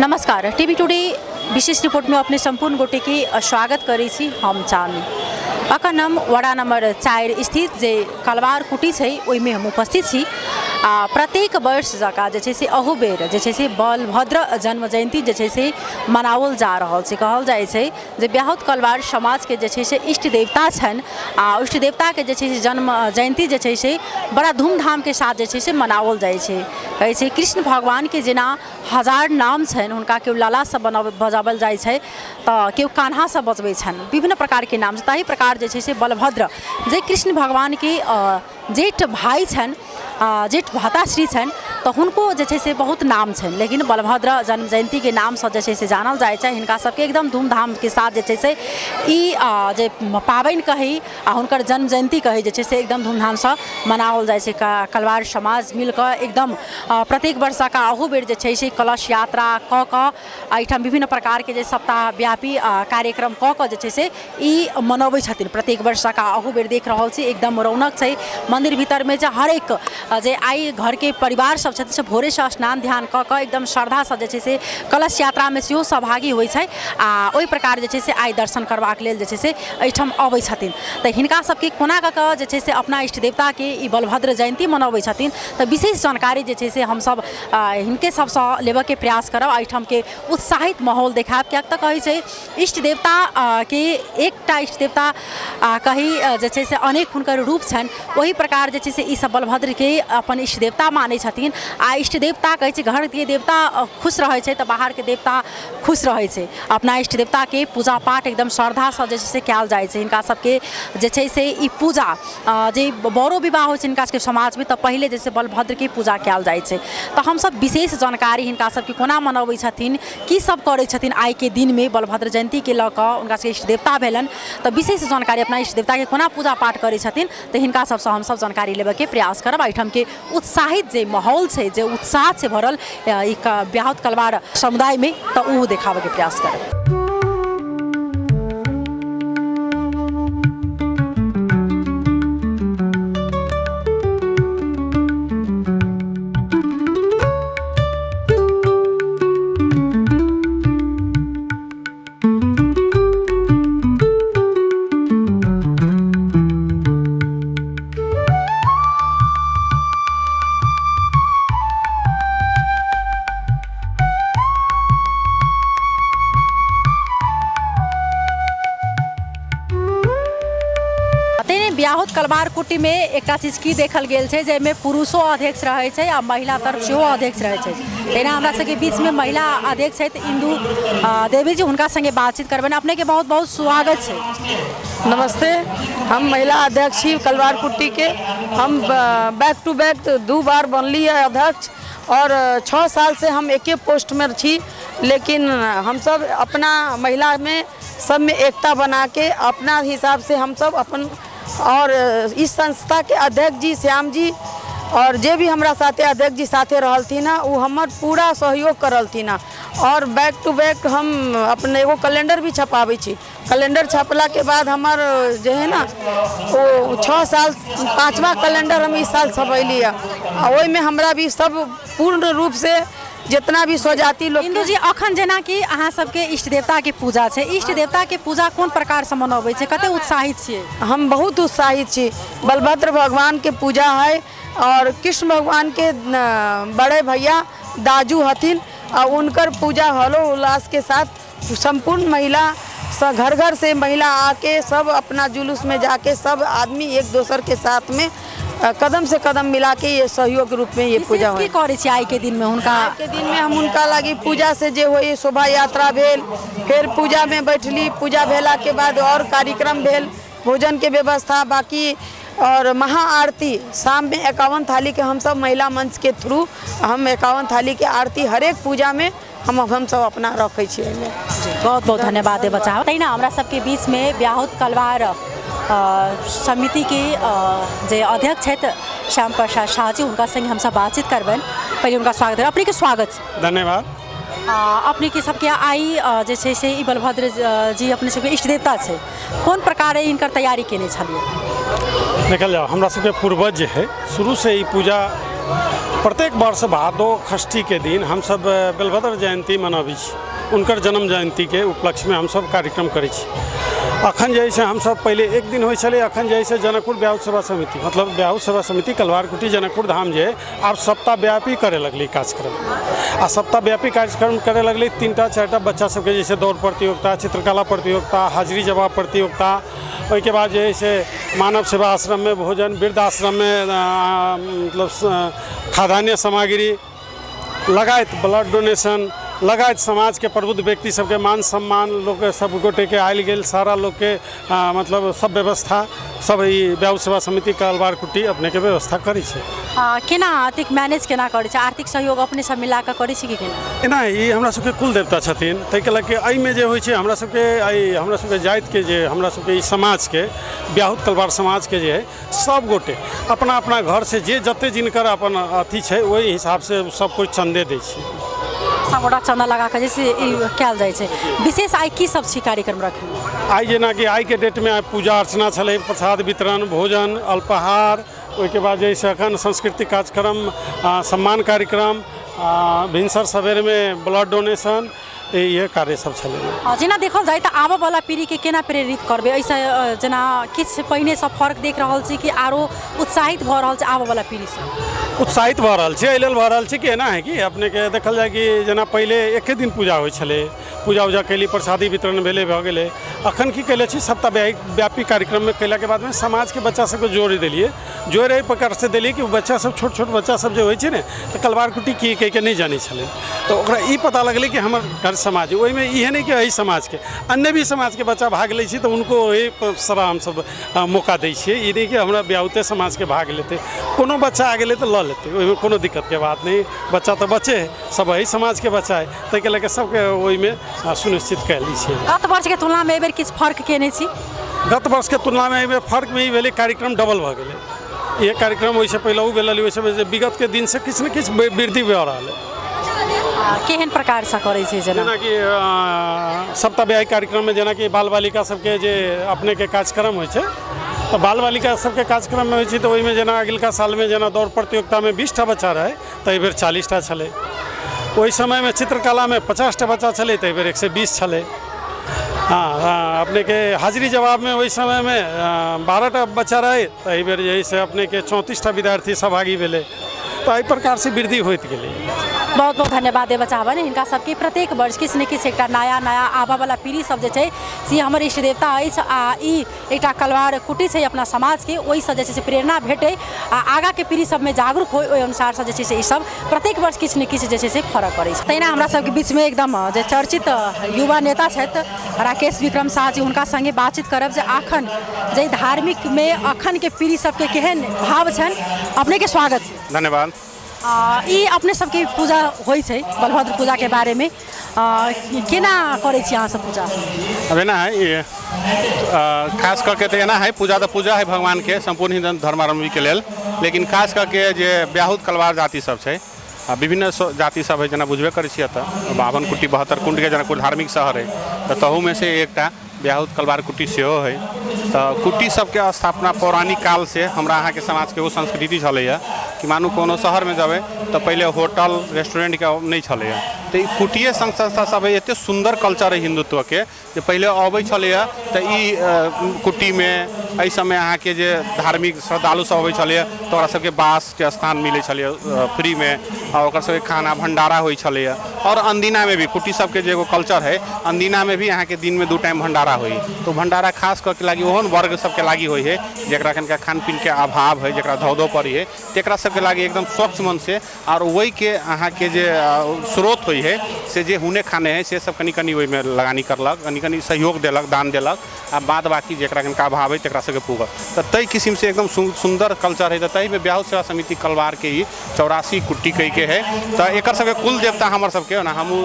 नमस्कार, TV today विशेष रिपोर्टमे अपने सम्पूर्ण गोटेके स्वागत करै छी। हम चाँदनी। अखन हम वडा नम्बर 4 स्थित जे कलवार कुटी छै ओहिमे हम उपस्थित छी। आ प्रत्येक वर्ष जकाँ जे छै से अहू बेर जे छै से बलभद्र जन्म जयन्ती जे छै से मनाओल जा रहल छै। कहल जाइ छै जे ब्याहुत कलवार समाजके जे छै से इष्ट देवता छनि आ इष्ट देवताके जे छै से जन्म जयन्ती जे छै से बड़ा धूमधामके साथ जे छै से मनाओल जाइ छै। कहै छै कृष्ण भगवानके जेना हजार नाम छनि, हुनका केओ लालासँ बनाबै बजाओल जाइ छै तऽ केओ कान्हासँ बजबै छनि, विभिन्न प्रकारके नाम छै। ताहि प्रकार जे छै से बलभद्र जे कृष्ण भगवानके जेठ भाय छनि, जेठ भताश्री छनि, तऽ हुनको जे छै से बहुत नाम छनि, लेकिन बलभद्र जन्म जयन्तीके नामसँ जे छै से जानल जाइ छै। हिनका सबके एकदम धूमधामके साथ जे छै से ई जे पाबनि कही आ हुनकर जन्म जयन्ती कही जे छै से एकदम धूमधामसँ मनाओल जाइ छै। कलवार समाज मिलकऽ एकदम प्रत्येक वर्षक अहू बेर जे छै से कलश यात्रा कऽ कऽ एहिठाम विभिन्न प्रकारके जे सप्ताहव्यापी कार्यक्रम कऽ कऽ जे छै से ई मनबै छथिन। प्रत्येक वर्षक अहू बेर देख रहल छी एकदम रौनक छै मन्दिर भीतरमे। जे हरेक जे आइ घरके परिवार सब छथिन से भोरेसँ स्नान ध्यान कऽ कऽ एकदम श्रद्धासँ जे छै से कलश यात्रामे सेहो सहभागी होइ छै आ ओहि प्रकार जे छै से आइ दर्शन करबाक लेल जे छै से एहिठाम अबै छथिन। तऽ हिनका सबके कोना कऽ कऽ जे छै से अपना इष्ट देवताके ई बलभद्र जयन्ती मनबै छथिन, तऽ विशेष जानकारी जे छै से हमसब हिनके सबसँ लेबऽके प्रयास करब। एहिठामके उत्साहित माहौल देखायब, किएक तऽ कहै छै इष्ट देवता के एकटा इष्ट देवता कही जे छै से अनेक हुनकर रूप छनि, ओहि प्रकार जे छै से ई सब बलभद्रके अपन इष्ट देवता मानै छथिन। आ इष्ट देवता कहै छै घरके देवता खुश रहै छै तऽ बाहरके देवता खुश रहै छै। अपना इष्ट देवताके पूजा पाठ एकदम श्रद्धासँ जे छै से कयल जाइ छै। हिनका सबके जे छै से ई पूजा जे बड़ो विवाह होइ छै हिनका सबके समाजमे तऽ पहिले जे छै बलभद्रके पूजा कयल जाइ छै। तऽ हमसब विशेष जानकारी हिनका सबके कोना मनबै छथिन, की सब करै छथिन आइके दिनमे बलभद्र जयन्तीके लऽ कऽ हुनका सबके इष्ट देवता भेलनि, तऽ विशेष जानकारी अपना इष्ट देवताके कोना पूजा पाठ करै छथिन, तऽ हिनका सबसँ हमसब जानकारी लेबऽके प्रयास करब। एहिठामके उत्साहित जे माहौल छै, जे उत्साह छै भरल ई ब्याहुत कलवार समुदायमे, तऽ ओ देखाबऽके प्रयास करब। तेने ब्याहुत कलवार कुटीमे एकटा चीज की देखल गेल छै, जाहिमे पुरुषो अध्यक्ष रहै छै आ महिला तरफ सेहो अध्यक्ष रहै छै। तहिना हमरा सबके बीचमे महिला अध्यक्ष छथि इंदु देवी जी, हुनका संगे बातचीत करबनि। अपनेके बहुत बहुत स्वागत छै। नमस्ते, हम महिला अध्यक्ष छी कलवार कुट्टीके। हम बैक टू बैक 2 बार बनली है अध्यक्ष और 6 साल से हम एके पोस्टमे छी, लेकिन हमसब अपना महिलामे सबमे एकता बनाके अपना हिसाब से हमसब अपन और इस संस्था के अध्यक्ष जी श्याम जी और जे भी हमरा साथे अध्यक्ष जी साथे रहलथिन हँ, ओ हमर पूरा सहयोग करलथिन हँ। और बैक टू बैक हम अपन एगो कैलेंडर भी छपाबै छी। कैलेंडर छपलाके बाद हमर जे है ना ओ 6 साल 5वां कैलेंडर हम इस साल छपैली हँ आ ओहिमे हमरा भी सब पूर्ण रूप से जितना भी स्वजाति लोग। इंदु जी, अखन जेना कि अहाँ सबके इष्ट देवता के पूजा छै, इष्ट देवता के पूजा कोन प्रकार से मनबै छै, कते उत्साहित छियै? हम बहुत उत्साहित छी। बलभद्र भगवान के पूजा है और कृष्ण भगवान के बड़े भैया दाजू हथिन आ उनकर पूजा हलो उल्लास के साथ संपूर्ण महिला घर घर से महिला आके सब अपना जुलूस में जाके सब आदमी एक दोसर के साथ में कदम से कदम मिला के ये सहयोग रूप में ये पूजा की करै छी आइ के दिन में हुनका? आइ के दिन में हम हुनका लागी पूजा से जे होई शोभा यात्रा भेल, फिर पूजा में बैठली, पूजा भेला के बाद और कार्यक्रम भेल, भोजन के व्यवस्था बाकी और महाआरती शाम में 51 थाली के हम सब महिला मंच के थ्रू हम 51 थाली के आरती हरेक पूजा में हम सब अपना रखै छियै एहिमे। बहुत बहुत धन्यवाद देबऽ चाहब। तहिना हमरा सबके बीचमे ब्याहुत कलवार समितिके जे अध्यक्ष छथि श्याम प्रसाद शाह जी, हुनका संगे हमसब बातचीत करबनि। पहिले हुनका स्वागत, अपनेके स्वागत छै। धन्यवाद। अपनेके सबके आइ जे छै से ई बलभद्र जी अपने सबके इष्ट देवता छै, कोन प्रकारे हिनकर तैयारी केने छलियै? देखल जाओ, हमरा सबके पूर्वज जे है शुरूसँ ई पूजा प्रत्येक वर्ष भादो षष्ठीके दिन हमसब बलभद्र जयन्ती मनाबै छी। हुनकर जन्म जयन्तीके उपलक्ष्यमे हमसब कार्यक्रम करै छी। अखन जे है से हमसब पहिले एक दिन होइ छलै, अखन जे है से जनकपुर ब्याहुत सेवा समिति, मतलब ब्याहुत सेवा समिति कलवारकुटी जनकपुर धाम जे है आब सप्ताहव्यापी करे लगलै कार्यक्रम। आ सप्ताहव्यापी कार्यक्रम करे लगलै 3टा 4टा बच्चा सबके जैसे दौड़ प्रतियोगिता, चित्रकला प्रतियोगिता, हाजिरी जवाब प्रतियोगिता, ओहिके बाद जे है से मानव सेवा आश्रममे भोजन, वृद्धाश्रममे मतलब खाद्यान्न सामग्री लगायत ब्लड डोनेशन लगायत समाजके प्रबुद्ध व्यक्ति सबके मान सम्मान लोक सब गोटेके आयल गेल सारा लोकके मतलब सब व्यवस्था सब ई ब्याह सेवा समिति कलवारकुट्टी अपनेके व्यवस्था करै छै। केना आर्थिक मैनेज केना करै छै? आर्थिक सहयोग अपने सब मिला कऽ करै छी कि केना? एना ई हमरा सबके कुल देवता छथिन, ताहिके लऽ के एहिमे जे होइ छै हमरा सबके एहि हमरा सबके जातिके जे हमरा सबके ई समाजके ब्याहुत कलवार समाजके जे हइ सब गोटे अपना अपना घरसँ जे जते जिनकर अपन अथी छै ओहि हिसाबसँ सब कोइ चन्दे दै छै। सब गोटा चन्दा लगा कऽ जे से ई कयल जाइ छै। विशेष आइ की सब छी कार्यक्रम रखने? आइ जेनाकि आइके डेटमे आइ पूजा अर्चना छलै, प्रसाद वितरण, भोजन, अल्पाहार, ओहिके बाद जे से अखन सांस्कृतिक कार्यक्रम, सम्मान कार्यक्रम, भिनसर सवेरमे ब्लड डोनेशन, इहे कार्य सब छलै। जेना देखल जाय तऽ आबऽवला पीढ़ीके केना प्रेरित करबै एहिसँ? जेना किछु पहिनेसँ फर्क देख रहल छी कि आरो उत्साहित भऽ रहल छै आबऽवला पीढ़ीसँ? उत्साहित भऽ रहल छै, एहि लेल भऽ रहल छै कि एना है कि अपनेके देखल जाय कि जेना पहिले एके दिन पूजा होइ छलै, पूजा उजा कयली, प्रसादी वितरण भेलै, भऽ गेलै। अखन की कयले छी, सप्ताह व्यापी कार्यक्रममे कयलाके बादमे समाजके बच्चा सबके जोड़ि देलियै। जोड़ि एहि प्रकारसँ देलियै कि बच्चा सब, छोट छोट बच्चा सब जे होइ छै ने, तऽ कलवार कुट्टी की कहिके नहि जानै छलै, तऽ ओकरा ई पता लगलै कि हमर घर समाज ओहिमे इहे नहि कि एहि समाजके अन्य भी समाजके बच्चा भाग लै छै, तऽ हुनको ओहि सारा हमसब मौका दै छियै। ई नहि कि हमरा ब्याहुते समाजके भाग लेतै, कोनो बच्चा आ गेलै तऽ लऽ लेतै, ओहिमे कोनो दिक्कतके बात नहि। बच्चा तऽ बच्चे हइ, सब एहि समाजके बच्चा हइ, ताहिके लऽ कऽ सबके ओहिमे सुनिश्चित कयल छै। गत वर्षके तुलनामे एहिबेर किछु फर्क केने छी? गत वर्षके तुलनामे एहिबेर फर्कमे ई भेलै, कार्यक्रम डबल भऽ गेलै। एक कार्यक्रम ओहिसँ पहिलहु भेल रहलै, ओहिसँ विगतके दिनसँ किछु ने किछु वृद्धि भऽ रहल हइ। केहन प्रकारसँ करै छै जेना? जेनाकि सप्ताह कार्यक्रममे जेनाकि बाल बालिका सबके जे अपनेके कार्यक्रम होइ छै, तऽ बाल बालिका सबके कार्यक्रममे होइ छै, तऽ ओहिमे जेना अगिलका सालमे जेना दौड़ प्रतियोगितामे 20टा बच्चा रहै, तऽ एहिबेर 40टा छलै। ओहि समयमे चित्रकलामे 50टा बच्चा छलै, तऽ एहिबेर 120 छलै। हँ, अपनेके हाजिरी जवाबमे ओहि समयमे 12टा बच्चा रहै, तऽ एहिबेर जे है से अपनेके 34टा विद्यार्थी सहभागी भेलै। तऽ एहि प्रकारसँ वृद्धि होइत गेलै। बहुत बहुत धन्यवाद देबऽ चाहबनि हिनका सबके। प्रत्येक वर्ष किछु ने किछु एकटा नया नया आबऽवला पीढ़ी सब जे छै से हमर इष्ट देवता अछि आ ई एकटा कलवार कुटी छै अपना समाजके, ओहिसँ जे छै से प्रेरणा भेटै आ आगाँके पीढ़ी सबमे जागरूक होइ, ओहि अनुसारसँ जे छै से ई सब प्रत्येक वर्ष किछु ने किछु जे छै से फरक करै छै। तहिना हमरा सबके बीचमे एकदम जे चर्चित युवा नेता छथि राकेश विक्रम शाह जी, हुनका सङ्गे बातचीत करब जे अखन जाहि धार्मिकमे अखनके पीढ़ी सबके केहन भाव छनि। अपनेके स्वागत छै। धन्यवाद। ई अपने सबके पूजा होइ छै बलभद्र पूजाके बारेमे केना करै छी अहाँ सब पूजा? अब एना है ये खास करके तऽ एना है, पूजा तऽ पूजा है भगवानके सम्पूर्ण हिन्दू धर्मावलम्बीके लेल, लेकिन खास करके जे ब्याहुत कलवार जाति सब छै आ विभिन्न जाति सब है, जेना बुझबे करै छियै एतऽ 52 कुट्टी 72 कुंडके जनकपुर धार्मिक शहर है, तऽ तहूमे से एकटा ब्याहुत कलवार कुट्टी सेहो है। तऽ कुट्टी सबके स्थापना पौराणिक कालसँ हमरा अहाँके समाजके एगो संस्कृति छलैए कि मानू कोनो शहरमे जेबै तऽ पहिले होटल रेस्टोरेन्टके नहि छलैए, तऽ ई कुटिए संघ संस्था सब है, एतेक सुन्दर कल्चर है हिन्दुत्वके जे पहिले अबै छलैए तऽ ई कुट्टीमे एहि सबमे अहाँके जे धार्मिक श्रद्धालु सब अबै छलैए तऽ ओकरा सबके वासके स्थान मिलै छलैए फ्रीमे, आओर ओकर सबके खाना भण्डारा होइ छलैए। आओर अनदिनामे भी कुट्टी सबके जे एगो कल्चर है, अनदिनामे भी अहाँके दिनमे 2 टाइम भण्डारा होइ, तऽ भण्डारा खास कऽ के लागि ओहन वर्ग सबके लागि होइ है जकरा कनिका खान पीनके अभाव है, जकरा धौधौ पड़ै है, तकरा सबके लागि एकदम स्वच्छ मनसँ। आओर ओहिके अहाँके जे स्रोत होइ है से जे हुने खाने है से सब कनि कनि ओहिमे लगानी करलक, कनि कनि सहयोग देलक, दान देलक, आ बाद बाकी जकरा कनिका अभाव है तकरा सबके पुगल। तऽ ताहि किसिमसँ एकदम सुन्दर कल्चर है। तऽ ताहिमे ब्याहुत सेवा समिति कलवारके ई 84 कुट्टी कहिके है, तऽ एकर सबके कुल देवता हमर सबके, ओना हमहूँ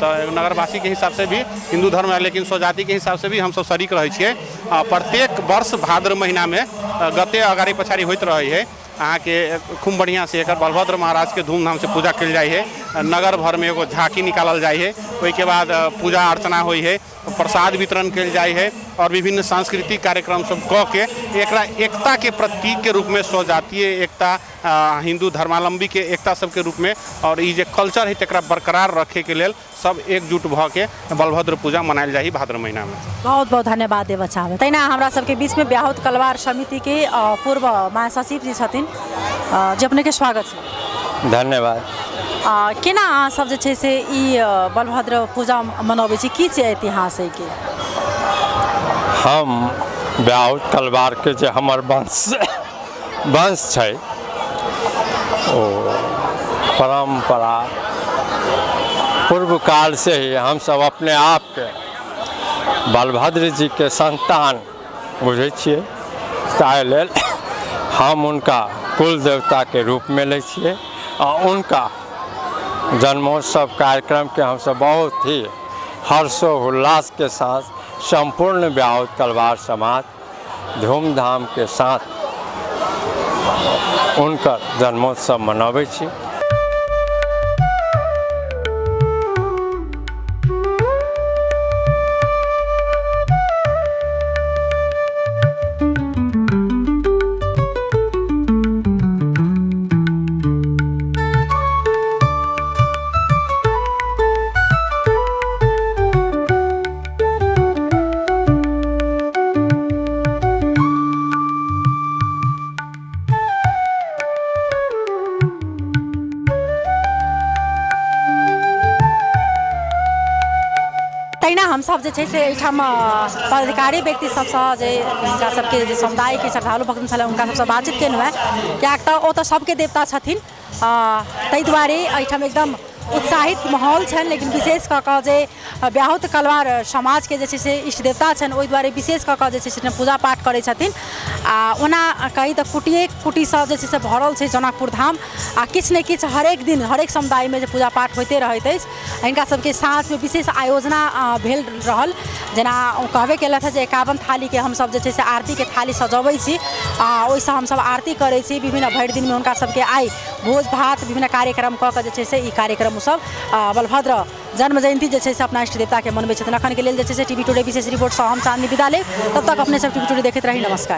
तऽ नगरवासीके हिसाबसँ भी हिन्दू धर्म है, लेकिन स्वजातिके हिसाबसँ भी हमसब शरीक रहै छियै। प्रत्येक वर्ष भाद्र महीनामे गते अगाड़ी पछाड़ी होइत रहै है अहाँके खूब बढ़िआँसँ एकर बलभद्र महाराजके धूमधामसँ पूजा कयल जाइ है। नगर भरमे एगो झाँकी निकालल जाइ है, ओहिके बाद पूजा अर्चना होइ है, प्रसाद वितरण कयल जाइ है आओर विभिन्न सांस्कृतिक कार्यक्रम सब कऽ के एकरा एकताके प्रतीकके रूपमे स्वजातीय एकता, हिन्दू धर्मावलम्बीके एकता सबके रूपमे आओर ई जे कल्चर है तकरा बरकरार रखैके लेल सब एकजुट भऽ के बलभद्र पूजा मनायल जाइ है भाद्र महीनामे। बहुत बहुत धन्यवाद देबऽ चाहबै। तहिना हमरा सबके बीचमे ब्याहुत कलवार समितिके पूर्व महासचिव जी छथिन, जे अपनेके स्वागत छै। धन्यवाद। केना अहाँ सब जे छै से ई बलभद्र पूजा मनबै छी, की छै इतिहास एहिके? हम ब्याहुत कलवारके जे हमर वंश छै ओ परम्परा पूर्व काल से ही हमसब अपने आपके बलभद्र जीके संतान बुझै छियै, ताहि लेल हम हुनका कुल देवताके रूपमे लै छियै आ हुनका जन्मोत्सव कार्यक्रमके हमसब बहुत ही हर्षोल्लासके साथ सम्पूर्ण ब्याहुत कलवार समाज धूमधामके साथ हुनकर जन्मोत्सव मनबै छी। तहिना हमसब जे छै से एहिठाम पदाधिकारी व्यक्ति सबसँ जे हुनका सबके जे समुदायके श्रद्धालु भक्त छलै हुनका सबसँ बातचीत केलहुँ हेँ, किएक तऽ ओ तऽ सबके देवता छथिन, ताहि दुआरे एहिठाम एकदम उत्साहित माहौल छनि। लेकिन विशेष कऽ कऽ जे ब्याहुत कलवार समाजके जे छै से इष्ट देवता छनि, ओहि दुआरे विशेष कऽ कऽ जे छै से पूजा पाठ करै छथिन। आ ओना कही तऽ कुटिए कुटीसँ जे छै से भरल छै जनकपुर धाम, आ किछु ने किछु हरेक दिन हरेक समुदायमे जे पूजा पाठ होइते रहैत अछि। हिनका सबके साँझमे विशेष आयोजना भेल रहल, जेना ओ कहबे केलथि हँ जे 51 थालीके हमसब जे छै से आरतीके थाली सजबै छी आ ओहिसँ हमसब आरती करै छी। विभिन्न भरि दिनमे हुनका सबके आइ भोज भात विभिन्न कार्यक्रम कऽ कऽ जे छै से ई कार्यक्रम ओसब बलभद्र जन्म जयन्ती जे छै से अपना इष्ट देवताके मनबै छथिन। अखनके लेल जे छै से टीवी टुडे विशेष रिपोर्टसँ हम चांदनी विदा लेब, तब तक अपने सब टीवी टुडे देखैत रही। नमस्कार।